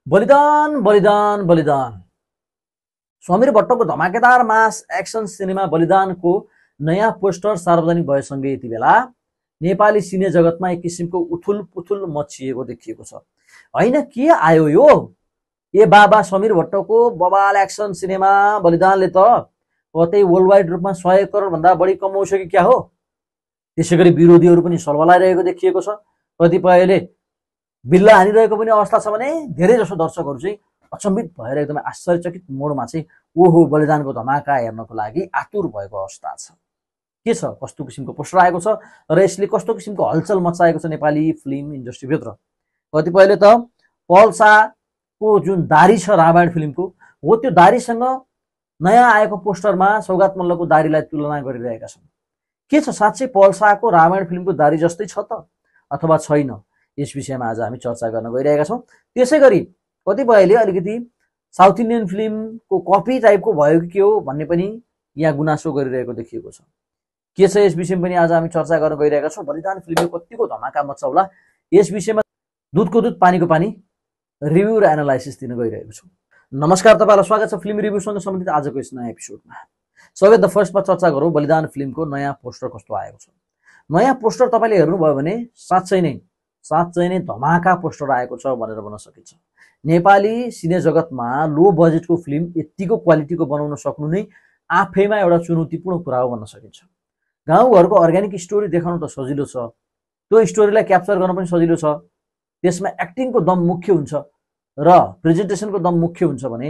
बलिदान बलिदान बलिदान समीर भट्टको धमाकेदार मास एक्सन सिनेमा बलिदानको नयाँ पोस्टर सार्वजनिक भएसँगै यति बेला नेपाली सिने जगतमा एक किसिमको उथुल पुथुल मचिएको देखिएको छ। हैन के आयो यो? ए बाबा समीर भट्टको बबाल एक्सन सिनेमा बलिदानले त कतै वर्ल्ड वाइड रूपमा 100 करोड भन्दा बढी कमाउँछ कि क्या हो? त्यसैगरी विरोधीहरू पनि सलबलाइरहेको देखिएको छ। कतिपयले बिल्ला हानिरहेको पनि अवस्था छ भने धेरै जसो दर्शकहरू चाहिँ अचम्बित भएर एकदमै आश्चर्यचकित मोडमा चाहिँ ओहो बलिदानको धमाका हेर्नको लागि आतुर भएको अवस्था छ। के छ, कस्तो किसिमको पोस्टर आएको छ र यसले कस्तो किसिमको हलचल मचाएको छ नेपाली फिल्म इन्डस्ट्रीभित्र। कतिपयले त पल्साको जुन दारी छ रामायण फिल्मको हो त्यो दारीसँग नयाँ आएको पोस्टरमा सौगात मल्लको दारीलाई तुलना गरिरहेका छन्। के छ, साँच्चै पल्साको रामायण फिल्मको दारी जस्तै छ त अथवा छैन? यस विषयमा आज हामी चर्चा गर्न गइरहेका छौँ। त्यसैगरी कतिपयले अलिकति साउथ इन्डियन फिल्मको कपी टाइपको भयो कि के हो भन्ने पनि यहाँ गुनासो गरिरहेको देखिएको छ। के छ यस विषयमा पनि आज हामी चर्चा गर्न गइरहेका छौँ। बलिदान फिल्मले कतिको धमाका मचाउला यस विषयमा दुधको दुध पानीको पानी रिभ्यू र एनालाइसिस दिन गइरहेको छु। नमस्कार, तपाईँलाई स्वागत छ फिल्म रिभ्यूसँग सम्बन्धित आजको यस नयाँ एपिसोडमा। सबैभन्दा फर्स्टमा चर्चा गरौँ बलिदान फिल्मको नयाँ पोस्टर कस्तो आएको छ। नयाँ पोस्टर तपाईँले हेर्नुभयो भने साँच्चै नै धमाका पोस्टर आएको छ भनेर भन्न सकिन्छ। नेपाली सिने जगतमा लो बजेटको फिल्म यतिको क्वालिटीको बनाउन सक्नु नै आफैमा एउटा चुनौतीपूर्ण कुरा हो भन्न सकिन्छ। गाउँघरको अर्ग्यानिक स्टोरी देखाउनु त सजिलो छ, त्यो स्टोरीलाई क्याप्चर गर्न पनि सजिलो छ, त्यसमा एक्टिङको दम मुख्य हुन्छ र प्रेजेन्टेसनको दम मुख्य हुन्छ भने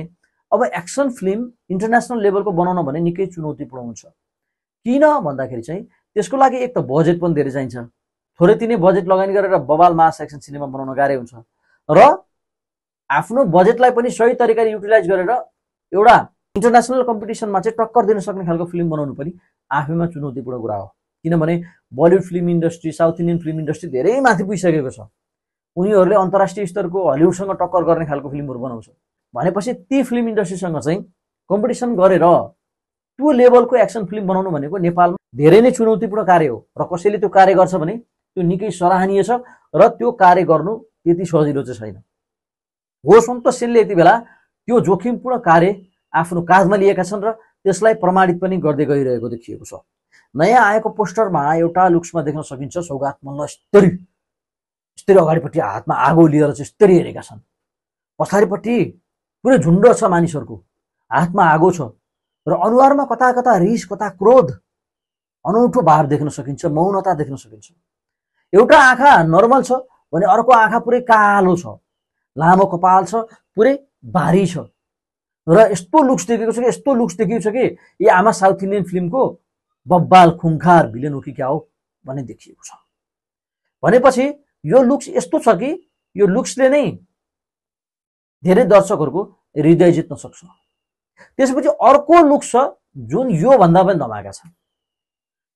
अब एक्सन फिल्म इन्टरनेसनल लेभलको बनाउन भने निकै चुनौतीपूर्ण हुन्छ। किन भन्दाखेरि चाहिँ त्यसको लागि एक त बजेट पनि धेरै चाहिन्छ। थोरै तिनै बजेट लगानी गरेर बबाल मास एक्सन सिनेमा बनाउन गाह्रै हुन्छ र आफ्नो बजेटलाई पनि सही तरिकाले युटिलाइज गरेर एउटा इन्टरनेसनल कम्पिटिसनमा चाहिँ टक्कर दिन सक्ने खालको फिल्म बनाउनु पनि आफैमा चुनौतीपूर्ण कुरा हो। किनभने Bollywood film industry, south Indian film industry धेरै माथि पुगिसकेको छ। उनीहरूले अन्तर्राष्ट्रिय स्तरको हलिउडसँग टक्कर गर्ने खालको फिल्महरू बनाउँछ भनेपछि ती फिल्म इन्डस्ट्रीसँग चाहिँ कम्पिटिसन गरेर त्यो लेभलको एक्सन फिल्म बनाउनु भनेको नेपालमा धेरै नै चुनौतीपूर्ण कार्य हो र कसैले त्यो कार्य गर्छ भने त्यो निकै सराहनीय छ र त्यो कार्य गर्नु त्यति सजिलो चाहिँ छैन। हो सन्तोष सेनले यति बेला त्यो जोखिमपूर्ण कार्य आफ्नो काँधमा लिएका छन् र त्यसलाई प्रमाणित पनि गर्दै गइरहेको देखिएको छ। नयाँ आएको पोस्टरमा एउटा लुक्समा देख्न सकिन्छ सौगात मल्ल यस्तरी अगाडिपट्टि हातमा आगो लिएर चाहिँ यस्तरी हेरेका छन्। पछाडिपट्टि पुरै झुन्ड छ मानिसहरूको, हातमा आगो छ र अनुहारमा कता कता रिस, कता क्रोध, अनौठो भाव देख्न सकिन्छ, मौनता देख्न सकिन्छ। एउटा आँखा नर्मल छ भने अर्को आँखा पुरै कालो छ, लामो कपाल छ, पुरै भारी छ र यस्तो लुक्स देखेको छ कि यो आमा साउथ इन्डियन फिल्मको बब्बाल खुङखार भिलेन हो कि क्या हो भन्ने देखिएको छ। भनेपछि यो लुक्स यस्तो छ कि यो लुक्सले नै धेरै दर्शकहरूको हृदय जित्न सक्छ। त्यसपछि अर्को लुक्स छ जुन यो भन्दा पनि धमाका छ,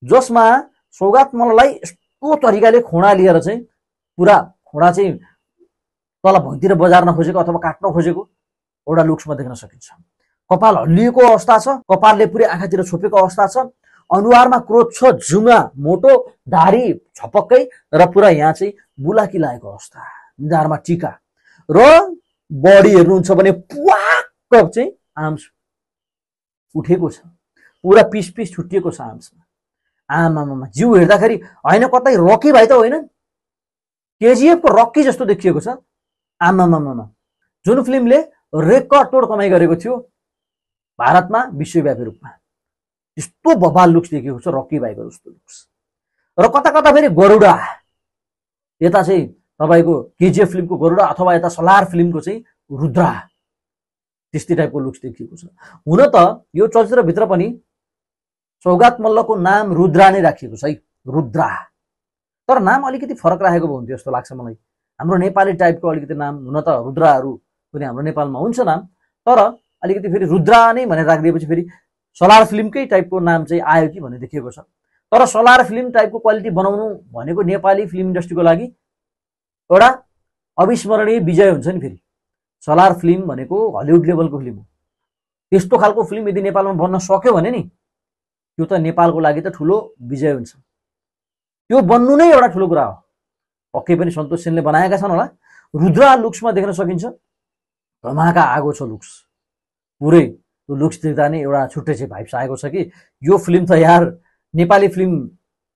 जसमा सौगात मल्ललाई यस्तो तरिकाले खोडा लिएर चाहिँ पुरा खोडा चाहिँ तल भुइँतिर बजार्न खोजेको अथवा काट्न खोजेको एउटा लुक्समा देख्न सकिन्छ। कपाल हल्लिएको अवस्था छ, कपालले पुरै आँखातिर छोपेको अवस्था छ, अनुहारमा क्रोध छ, जुङ्गा मोटो, दारी छपक्कै र पुरा यहाँ चाहिँ बुलाकी लागेको अवस्था, निधारमा टीका र बडी हेर्नुहुन्छ भने पुवाक्क चाहिँ आर्म्स उठेको छ, पुरा पिस पिस छुट्टिएको छ आर्म्समा। आमामा जिउ हेर्दाखेरि होइन कतै रकी भाइ त होइन, केजिएफको रकी जस्तो देखिएको छ। आमामामा जुन फिल्मले रेकर्ड तोड कमाइ गरेको थियो भारतमा विश्वव्यापी रूपमा, त्यस्तो बबाल लुक्स देखिएको छ रकी भाइको जस्तो लुक्स। र कता कता फेरि गरुडा, यता चाहिँ तपाईँको केजिएफ फिल्मको गरुडा अथवा यता सलार फिल्मको चाहिँ रुद्रा, त्यस्तै टाइपको लुक्स देखिएको छ। हुन त यो चलचित्रभित्र पनि सौगात मल्लको नाम रुद्रा नै राखिएको छ है, रुद्रा, तर नाम अलिकति फरक राखेको भयो हुन्थ्यो जस्तो लाग्छ मलाई। हाम्रो नेपाली टाइपको अलिकति नाम, हुन त रुद्राहरू पनि हाम्रो नेपालमा हुन्छ नाम, तर अलिकति फेरि रुद्रा नै भनेर राखिदिएपछि फेरि सलार फिल्मकै टाइपको नाम चाहिँ आयो कि भन्ने देखिएको छ। तर सलार फिल्म टाइपको क्वालिटी बनाउनु भनेको नेपाली फिल्म इन्डस्ट्रीको लागि एउटा अविस्मरणीय विजय हुन्छ नि। फेरि सलार फिल्म भनेको हलिउड लेभलको फिल्म हो, त्यस्तो खालको फिल्म यदि नेपालमा बन्न सक्यो भने नि त्यो त नेपालको लागि त ठुलो विजय हुन्छ। त्यो बन्नु नै एउटा ठुलो कुरा हो। पक्कै पनि सन्तोष सेनले बनाएका छन् होला। रुद्रा लुक्समा देख्न सकिन्छ धमाका आगो छ लुक्स पुरै। त्यो लुक्स देख्दा नै एउटा छुट्टै चाहिँ भाइब्स आएको छ कि यो फिल्म त यार नेपाली फिल्म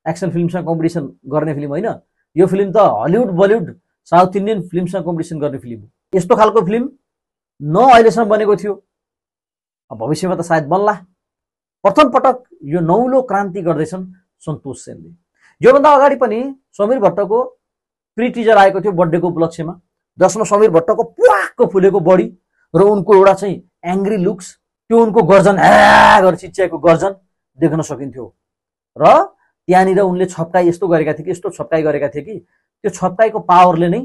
एक्सन फिल्मसँग कम्पिटिसन गर्ने फिल्म होइन, यो फिल्म त हलिउड बलिउड साउथ इन्डियन फिल्मसँग कम्पिटिसन गर्ने फिल्म हो। यस्तो खालको फिल्म न अहिलेसम्म बनेको थियो, अब भविष्यमा त सायद बन्ला। प्रथम पटक यो नौलो क्रान्ति गर्दैछन् सन्तोष सेनले। योभन्दा अगाडि पनि समीर भट्टको प्री टिजर आएको थियो बर्थडेको उपलक्ष्यमा, जसमा समीर भट्टको पुवाक्क फुलेको बडी र उनको एउटा चाहिँ एङ्ग्री लुक्स, त्यो उनको गर्जन ह्या गरेर चिच्याएको गर्जन देख्न सकिन्थ्यो। र त्यहाँनिर उनले छप्काई यस्तो गरेका थिए कि यस्तो छप्काई गरेका थिए कि त्यो छप्काईको पावरले नै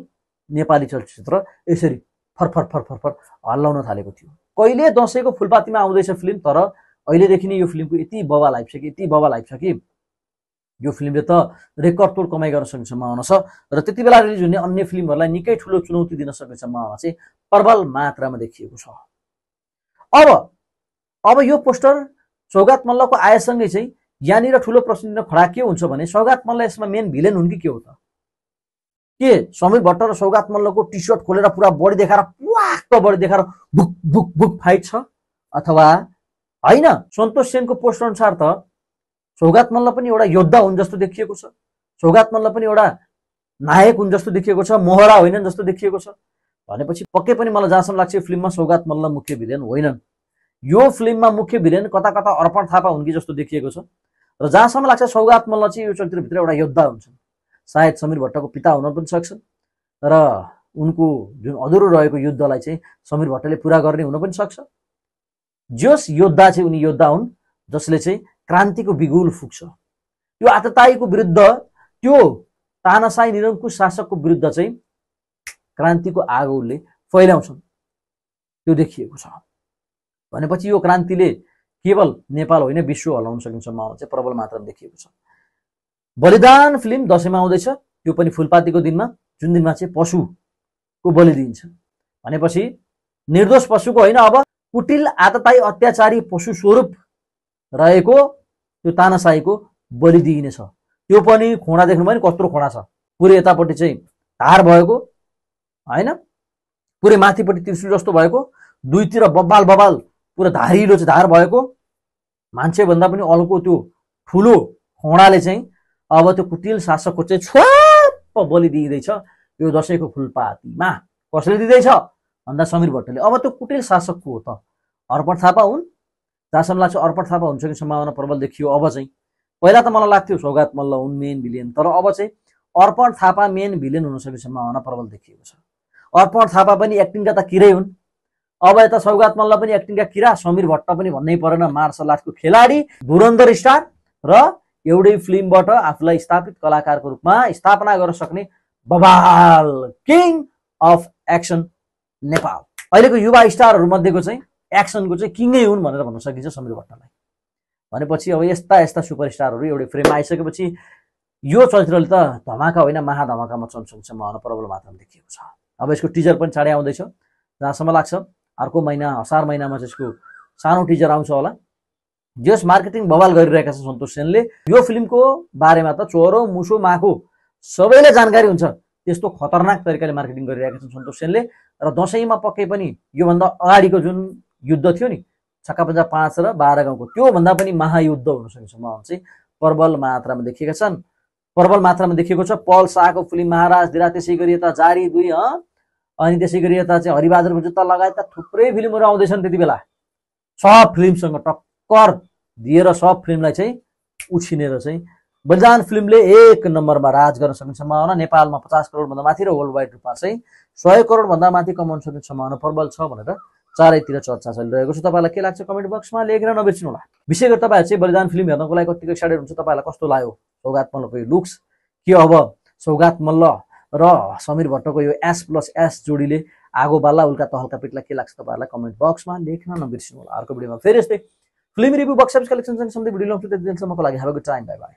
नेपाली चलचित्र यसरी फरफर फरफर हल्लाउन थालेको थियो। कहिले दसैँको फुलपातीमा आउँदैछ फिल्म, तर अहिलेदेखि नै यो फिल्मको यति बवाल आइछ कि यो फिल्मले त रेकर्ड तोड कमाइ गर्न सक्ने सम्भावना छ र त्यति बेला रिलिज हुने अन्य फिल्महरूलाई निकै ठुलो चुनौती दिन सक्ने सम्भावना चाहिँ प्रबल मात्रामा देखिएको छ। अब यो पोस्टर सौगात मल्लको आएसँगै चाहिँ यहाँनिर ठुलो प्रश्न खडा के हुन्छ भने सौगात मल्ल यसमा मेन भिलेन हुन् कि के हो त? के समीर भट्ट र सौगात मल्लको टी सर्ट खोलेर पुरा बडी देखाएर पुवाक्क बडी देखाएर बुक बुक बुक फाइट छ, अथवा होइन? सन्तोष सेनको पोस्टर अनुसार त सौगात मल्ल पनि एउटा योद्धा हुन् जस्तो देखिएको छ, सौगात मल्ल पनि एउटा नायक हुन् जस्तो देखिएको छ, मोहरा होइनन् जस्तो देखिएको छ। भनेपछि पक्कै पनि मलाई जहाँसम्म लाग्छ यो फिल्ममा सौगात मल्ल मुख्य भिलेन होइनन्। यो फिल्ममा मुख्य भिलेन कता कता अर्पण थापा हुन् कि जस्तो देखिएको छ। र जहाँसम्म लाग्छ सौगात मल्ल चाहिँ यो चलचित्रभित्र एउटा योद्धा हुन्छन्, सायद समीर भट्टको पिता हुन पनि सक्छन् र उनको जुन अधुरो रहेको युद्धलाई चाहिँ समीर भट्टले पुरा गर्ने हुन पनि सक्छ। जस योद्धा चाहिँ उनी योद्धा हुन् जसले चाहिँ क्रान्तिको बिगुल फुक्छ, त्यो आततायीको विरुद्ध, त्यो तानाशाही निरङ्कुश शासकको विरुद्ध चाहिँ क्रान्तिको आगोले फैलाउँछन्, त्यो देखिएको छ। भनेपछि यो क्रान्तिले केवल नेपाल होइन विश्व हल्लाउन सक्ने सम्भावना चाहिँ प्रबल मात्रामा देखिएको छ। बलिदान फिल्म दसैँमा आउँदैछ, त्यो पनि फुलपातीको दिनमा, जुन दिनमा चाहिँ पशुको बलि दिइन्छ। भनेपछि निर्दोष पशुको होइन, अब कुटिल आततायी अत्याचारी पशु स्वरूप रहेको त्यो तानाशाहीको बलि दिइनेछ। त्यो पनि खोडा देख्नुभयो नि कत्रो खोडा छ, पुरै यतापट्टि चाहिँ धार भएको होइन, पुरै माथिपट्टि त्रिशुल जस्तो भएको, दुईतिर बब्बाल बब्बाल पुरा धारिलो चाहिँ धार भएको, मान्छे भन्दा पनि अल्को त्यो ठुलो खोडाले चाहिँ अब त्यो कुटिल शासकको चाहिँ छोप बलि दिइँदैछ यो दसैँको फुलपातीमा। कसले दिँदैछ भन्दा समीर भट्टले। अब त्यो कुटिल शासकको हो त अर्पण थापा हुन्, जहाँसम्म लाग्छ अर्पण थापा हुन्छ कि सम्भावना प्रबल देखियो। अब चाहिँ पहिला त मलाई लाग्थ्यो सौगात मल्ल हुन् मेन भिलेन, तर अब चाहिँ अर्पण थापा मेन भिलेन हुन सक्ने सम्भावना प्रबल देखिएको छ। अर्पण थापा पनि एक्टिङका त किरै हुन्, अब यता सौगात मल्ल पनि एक्टिङका किरा, समीर भट्ट पनि भन्नै परेन मार्शल आर्टको खेलाडी, धुरन्धर स्टार र एउटै फिल्मबाट आफूलाई स्थापित कलाकारको रूपमा स्थापना गर्न सक्ने बबाल किङ अफ एक्सन नेपाल। अहिलेको युवा स्टारहरू मध्येको चाहिँ एक्सनको चाहिँ किङै हुन् भनेर भन्न सकिन्छ समीर भट्टलाई। भनेपछि अब यस्ता यस्ता सुपरस्टारहरू एउटै फ्रेममा आइसकेपछि यो चलचित्रले त धमाका होइन महाधमाकामा चल्ने सम्भावना प्रबल मात्रामा देखिएको छ। अब यसको टिजर पनि चाँडै आउँदैछ, जहाँसम्म लाग्छ अर्को महिना असार महिनामा चाहिँ यसको सानो टिजर आउँछ होला। जस मार्केटिङ बवाल गरिरहेका छन् सन्तोष सेनले। यो फिल्मको बारेमा त चोरो मुसो माको सबैले जानकारी हुन्छ, त्यस्तो खतरनाक तरिकाले मार्केटिङ गरिरहेका छन् सन्तोष सेनले। र दसैँमा पक्कै पनि योभन्दा अगाडिको जुन युद्ध थियो नि छक्का 5 र 12 गाउँको, त्योभन्दा पनि महायुद्ध हुन सक्ने सम्भावना चाहिँ प्रबल मात्रामा देखिएका छन्, प्रबल मात्रामा देखिएको छ। पल शाहको फिल्म महाराज दिरा, त्यसै गरी यता जारी 2 अनि त्यसै गरी यता चाहिँ हरिबहादुरको जुत्ता लगायतका थुप्रै फिल्महरू आउँदैछन्। त्यति बेला सब फिल्मसँग टक्कर दिएर सब फिल्मलाई चाहिँ उछिनेर चाहिँ बलिदान फिल्मले 1 नम्बरमा राज गर्न सक्ने सम्भावना, नेपालमा 50 करोडभन्दा माथि र वर्ल्ड वाइड रूपमा चाहिँ 100 करोडभन्दा माथि कमाउन सक्ने सम्भावना प्रबल छ भनेर चारैतिर चर्चा चलिरहेको छ। तपाईँलाई के लाग्छ कमेन्ट बक्समा लेखेर नबिर्सिनु होला। विशेष गरी तपाईँहरू चाहिँ बलिदान फिल्म हेर्नको लागि कतिको एक्साइटेड हुन्छ, तपाईँलाई कस्तो लाग्यो सौगात मल्लको यो लुक्स? के अब सौगात मल्ल र समीर भट्टको यो S+S जोडीले आगो बाल्ला उल्का तहल्का पिट्ला? के लाग्छ तपाईँहरूलाई कमेन्ट बक्समा लेख्न नबिर्सिनु होला। अर्को भिडियोमा फेरि यस्तै film review box office collection सँगसँगै भिडियो ल्याउँछु। त्यति दिनसम्मको लागि have a good time, bye by.